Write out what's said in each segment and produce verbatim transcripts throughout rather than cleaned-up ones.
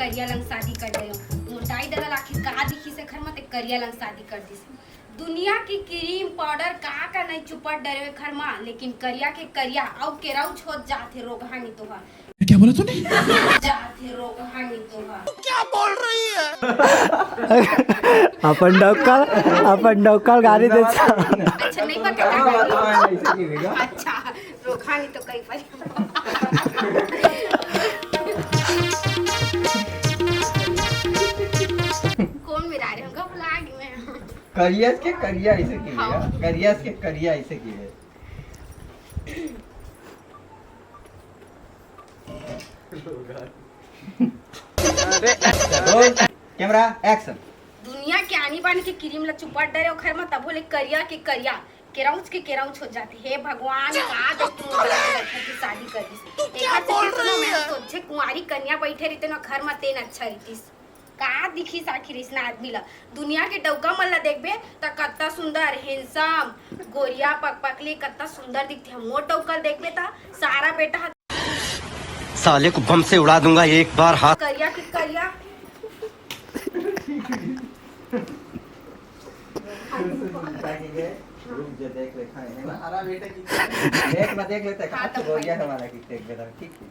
करिया लंग शादी कर डरेंव। मोर दाई ददा ल आखिर का दिखिस एखर म, ते करिया लंग शादी कर दिस। दुनिया के क्रीम पाउडर का का नहीं चुपट डरेंव एखर म, लेकिन करिया के करिया अउ केराउच होत जाथे रोगहा नी तो ह। क्या बोला तूने? जाथे रोगहा नी तो ह। अपन डौकल, अपन डौकल गाड़ी दे। अच्छा, नहीं पता। अच्छा, रोगहा नी तो कई पर। कौन मेरा रहे होगा, भुला गई मैं। करियस के करिया ऐसे की है? हाँ। करियस के करिया ऐसे की है? Roll, camera, action. दुनिया के आनी बानी के क्रीम ला चुपट डरेंव ओखर म, तभो ले करिया के करिया, केराउच के केराउच हो जाथे। हे भगवान, का दे तू मोला लड़का की शादी कर दिस। एखर से तो ना, मैं सोचे कुंवारी कन्या बैठे रहिते ना घर म, तेन अच्छा रहितिस। का दिखिस आखिर अइसना आदमी ला? दुनिया के डौका मन ला देखबे त कत्ता सुंदर, हैंडसम, गोरिया पकपकली, कत्ता सुंदर दिखथे। मोर डौका ल देखबे त सारा बेटा ह साले को बम से उड़ा दूंगा एक बार हाथ। करिया के करिया। रुक जा, देख ले, खाए है ना? हरा बेटा की देख ना, देख लेते हैं, हाँ, तो गोरिया भाई। हमारा की देख बेटा, ठीक है।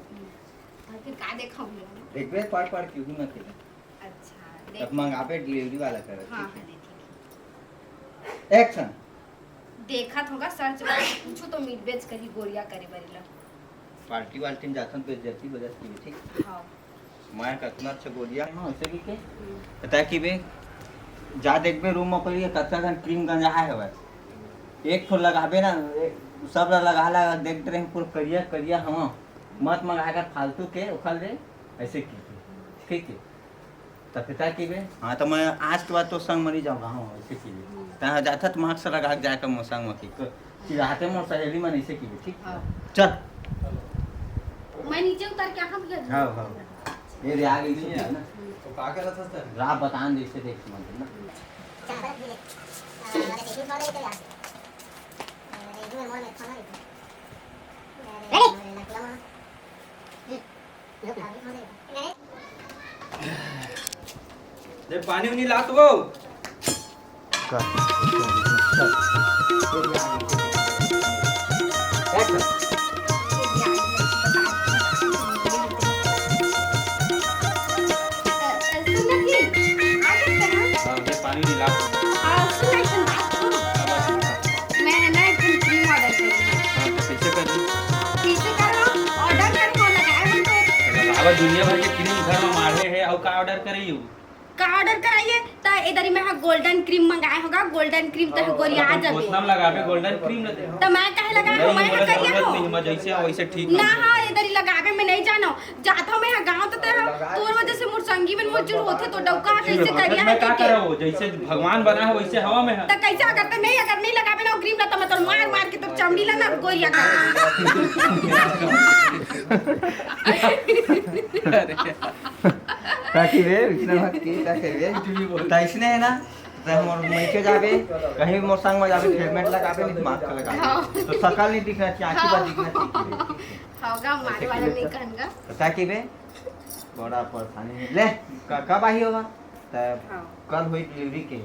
हाँ, फिर का देखा हूँ? देख बे, पढ़ पढ़ के हूँ ना खेले। अच्छा, अब देख। मंगाबे डिलीवरी वाला कर, हाँ, ठीक है। हाँ, देखेंगे। एक्शन। देखत होगा सर्च में, पूछो तो मिलबेच करी गोरिया करे बर ला। पार्टी वार्टी में जाथन तो इज्जती हो जाती है, ठीक? हाँ। मैं कतना अच्छा गोरिया हूँ, ऐसे भी के? हम्म। पता है कि बे, जा देखबे रूम में कोई कतका कन क्रीम गंजाए हवय। एक ठो लगाबे ना, एक, सब ला लगा लगा देख रहे हैं, पूरा करिया, करिया हवा। मत मंगाए कर फालतू के, उखल दे, ऐसे की। ठीक है। त पिता की बे, हाँ, त मैं आज के बाद तो संग म नहीं जाऊंगा, हाँ, ऐसे की बे। हम्म। तहाँ जाथत मास्क लगा के जाके मोर संग म की, क-, चिढ़ाते मोर सहेली मन ऐसे की बे, ठीक? हाँ। चल। मैं नीचे उतर के, हाँ, भैया। हाँ, हाँ। ये रे, आ गई सुनिए ना। तो का करत हस तैं? राह बतान जैसे देख मन ना। चादर भी ले। आ, अरे, देखिए, कौन है इधर यार? अरे, इधर मोर में खाना है। अरे, रेडी? अरे, नकला मार। हम्म। ले पानी उनी लात वो। का? सुन ना जी, आ सकते हैं? हाँ, ले पानी उनी लात। हाँ, सुन ना, एक बात सुन। हाँ, बस। मैं है ना एक दिन क्रीम ऑर्डर करी। हाँ, तो कैसे कर दी? कैसे कर रहा हूँ? ऑर्डर कर, वो लगाए हुए तो लगावा दुनिया भर के क्रीम घर में माढ़े है, अउ का ऑर्डर करे यू? का ऑर्डर कराइए? त इधर ही मैं हा गोल्डन क्रीम मंगाए होगा, गोल्डन क्रीम तो हाँ, गोरिया आ जाबे। उतना में लगाबे गोल्डन क्रीम न दे। त मैं काहे लगाए हो? नहीं, मैं मोला करिया जरूरत हो। नहीं, मैं जैसे वैसे ठीक ना, हूँ। हाँ, इधर ही लगाबे, मैं नहीं जानो। जात हूँ मैं हा गाँव, तो तेरा, तोर वजह से मोर संगी मन मोर जुड़ होथे, तो डौका कैसे करिया मैं है का के? करा हो? जैसे भगवान बना है, वैसे हवा में है। त कैसे अगर ते नहीं, अगर नहीं लगाबे ना क्रीम ला, त मैं तोर मार मार के तोर चमड़ी ला ना गोरिया कर। ताकि बे, इसने मत की, ताकि बे। त इसने है ना, त हमर मइके जाबे, कहीं भी मोर संग में जाबे, हेलमेट लगाबे, नहीं मास्क लगाबे। हाँ। तो शकल नहीं दिखना चाहिए, आँखी पर दिखना चाहिए। होगा, मारे वाला नहीं कहूँगा। तो ताकि बे, बड़ा परेशानी है। ले, क-, कब आई होगा? त हाँ। कल हुई डिलीवरी के।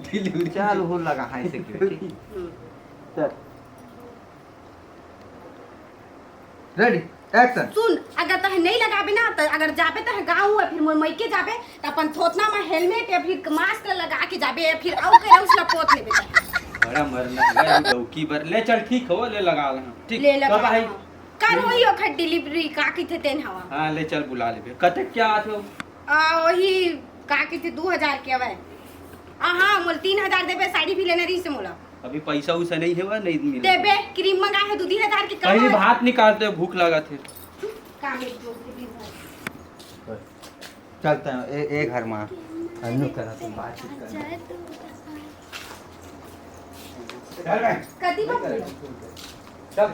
डिलीवरी। चल, वो लगा, हाँ, इसे क्यों, ठीक? हम्म। चल। Ready, action. सुन, अगर तहे नहीं लगाबे ना, त अगर जाबे तहे गाँव हुआ, फिर मोर मइके जाबे, त अपन थोथना में हेलमेट या फिर मास्क लगा के जाबे, या फिर अउ के उसला पोत लेबे तहे। बड़ा मरना है, डौकी बर। ले चल, ठीक हो, ले लगा ले हम। ठीक, ले लगा कब आई? हम। कल होई ओखर डिलीवरी, का कहिथे तेन हवा। हाँ, ले चल, बुला लेबे। कतेक क्या आत हो? आ, वही, का कहिथे, दू हजार के हवय। आ, हाँ, मोल तीन हजार देबे, साड़ी भी लेना रहिस हे मोला। अभी पैसा उसा नहीं है, वह नहीं मिले। देबे, क्रीम मंगाए हे दू तीन हजार के, कम पहली है। भात निकालते हो, भूख लगा थे। का है जो भी है। चलते हैं, ए, ए घर में। अन्नू करा तुम बातचीत कर। चल बे। कति बात? चल।